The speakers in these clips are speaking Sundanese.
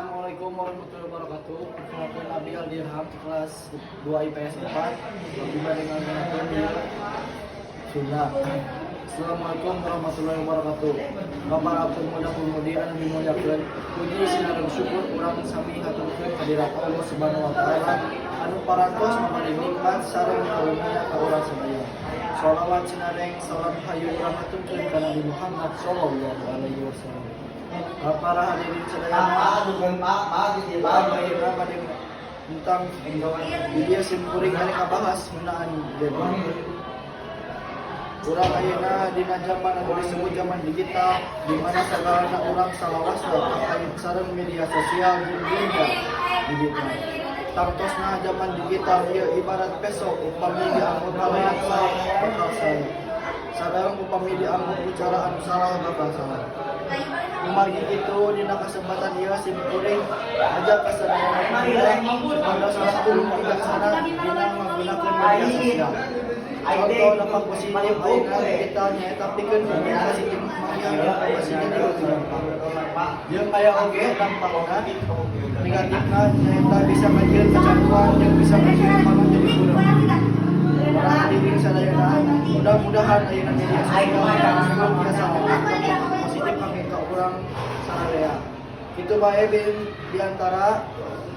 Assalamualaikum warahmatullahi wabarakatuh. Perkenalkan, Abi Aldirham, kelas 2 IPS 4. Abdi bade ngagunakeun ieu Sunda. Assalamualaikum warahmatullahi wabarakatuh. Ka para pemuda-pemudi anu dimuliakeun, puji sinareng syukur urang sami haturkeun kehadirat Allah Subhanahu wa Taala anu parantos mabari nikmat sareng karunia ka urang sadaya. Sholawat sinareng salam hayu urang haturkeun ka Nabi Muhammad sallallahu alaihi wasallam. Ka para hadirin sadayana, ayeuna bade tentang video simkuring anu ngabahas ngeunaan game. Urang ayeuna dina zaman anu disebut zaman digital, di mana sagalana urang salawasna terkait sareng media sosial jeung dunia digital. Tangtosna zaman digital ieu ibarat peso, upami dianggo kalayan sae bakal sae. Sareng upami dianggo ku cara anu salah bakal salah. Kumargi kitu, dina kesempatan ieu simkuring ngajak ka sadayana pemuda supados langkung bijaksana dina menggunakan media sosial. Contoh dampak positif ayeuna digital nyaeta pikeun komunikasi jeung manggih informasi jadi leuwih gampang. Jeung aya oge dampakna negatifna, nyaeta bisa ngajieun kecanduan jeung bisa ngajieun pangan jadi budak. Para hadirin sadayana, mudah-mudahan ayeuna media sosial tersebut tiasa dampak positif kangge ka urang sadaya. Kitu bae bin di antara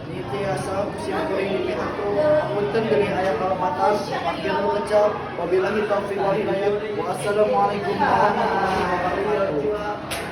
nu tiasa ku simkuring dipihatur. Punten bilih aya kalepatan. Akhirul kecap. Wabillahi taufiq wal hidayah. Wassalamualaikum warahmatullahi wabarakatuh.